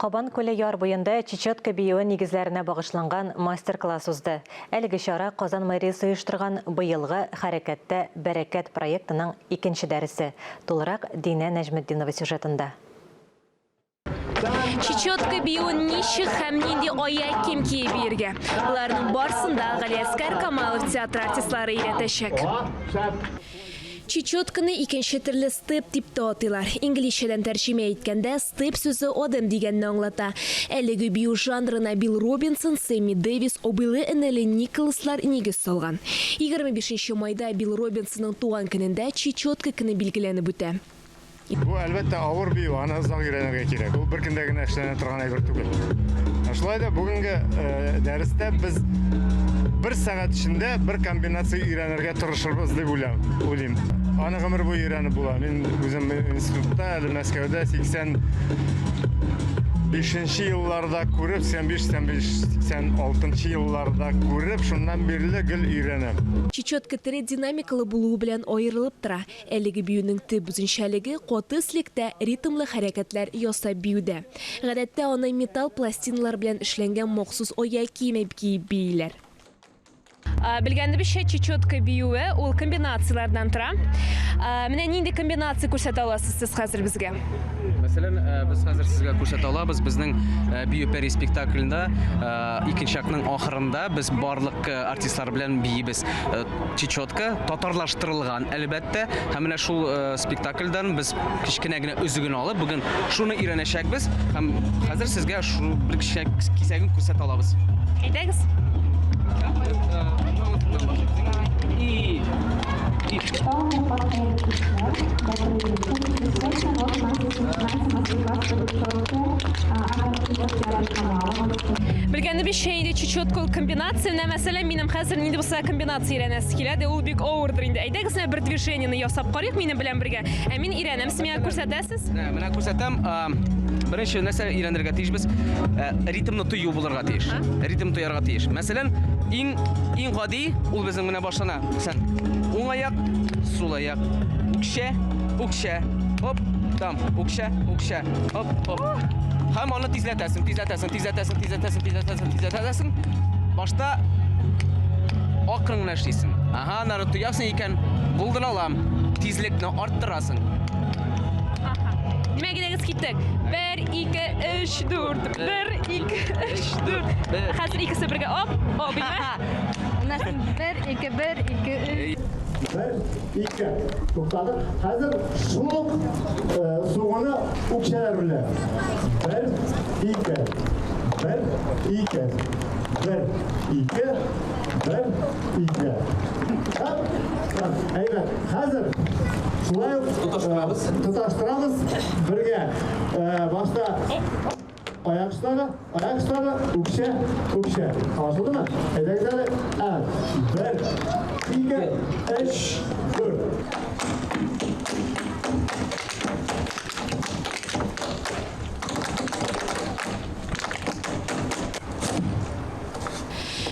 Кабан күле яр буенда чечетка биюе нигезләренә багышланган мастер-класс узды. Әлеге чара Казан мэриясе оештырган быелгы Хәрәкәттә бәрәкәт проектының икенче дәресе. Тулырак Динә Нәҗметдинова сюжетында. Чечетка биюен ничек һәм нинди аяк кием киеп биергә? Боларның барсын да Галиәскәр Камалов театры артистлары өйрәтәчәк. Чечетканы икенче төрле степ дип тә атыйлар. Инглизчәдән тәрҗемә иткәндә, степ сүзе адым дигәнне аңлата. Әлеге бию жанрына Билл Робинсон, Сэмми Дэвис, абыйлы-энеле Николаслар нигез салган. 25 нче майда Билл Робинсонның туган көнендә Чечетка көне билгеләнеп үтә. Бу, әлбәттә, авыр бию, аны озак өйрәнергә кирәк. Ул бер көндә генә эшләнә торган әйбер түгел. Ә шулай да бүгенге э, дәрестә без бер сәгать эчендә бер комбинация өйрәнергә тырышырбыз дип уйлыйм. Аны гомер буе өйрәнеп була. Мин үзем институтта, әле Мәскәүдә 85 елларда күреп, 85, 86 елларда күреп, шуннан бирле гел өйрәнәм. Чечетка тере динамикалы булуы белән аерылып тора. Әлеге биюнең төп үзенчәлеге, каты өслектә ритмлы хәрәкәтләр ясап биюдә. Гадәттә, аны металл пластиналар белән эшләнгән махсус аяк киеме киеп бииләр. Белгәнебезчә, чечетка биюе ул комбинацияләрдән тора. Менә нинди комбинация күрсәтә аласыз сез хәзер безгә? Мәсәлән, без хәзер сезгә күрсәтә алабыз, безнең Бию пәри спектаклендә икенче актның ахырында без барлык артистлар белән биибез. Чечетка татарлаштырылган, әлбәттә. Һәм менә шул спектакльдән без кечкенә генә өзеген алып, бүген шуны өйрәнәчәкбез. Һәм хәзер сезгә шул бер кечкенә кисәген күрсәтә алабыз. Әйдәгез. И, и. Белгәнебезчә, инде чечетка ул комбинация. Менә, мәсәлән, минем хәзер нинди булса комбинация өйрәнәсе килә, дә ул бик авырдыр инде. Әйдәгез, менә бер движениене ясап карыйк минем белән бергә. Ә мин өйрәнәм, сез миңа күрсәтәсез? Менә күрсәтәм. Беренче нәрсә өйрәнергә тиешбез? Ритмны тою булырга тиеш. Ритм тоярга тиеш. Мәсәлән, иң иң гади ул безнең менә башлана. Сән уң аяк, сул аяк, үкчә, үкчә, оп, там, үкчә, үкчә, оп, оп. Һәм аны тизләтәсең, тизләтәсең, тизләтәсең, тизләтәсең, тизләтәсең, тизләтәсең. Башта акрын гына эшлисең. Ага, аннары тоясың икән, булдыра алам. Тизлекне арттырасың. Аха. Димәк, әйдәгез киттек. 1 2 3 4 1 2 3 4. Хәзер икесе бергә. Оп, оп, бит. Менә 1 2 1 2 3. 1 2. Туктадык. Хәзер шул ук сугуны үкчәләр белән. 1 2 1 2 1 2 1 2. Әйбәт. Хәзер шулай ук тоташтырабыз. Тоташтырабыз бергә. Башта аяк очлары, аяк очлары, үкчә, үкчә. Аңлашылдымы? Әйдәгез әле. Ә, бер, ике, өч, дүрт.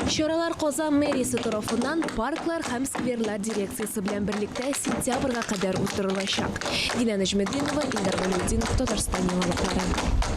Чаралар Казан мэриясе тарафыннан парклар һәм скверлар дирекциясе белән берлектә сентябрьгә кадәр уздырылачак. Динә Нәҗметдинова, Илдар Вәлиутдинов, Татарстан яңалыклары.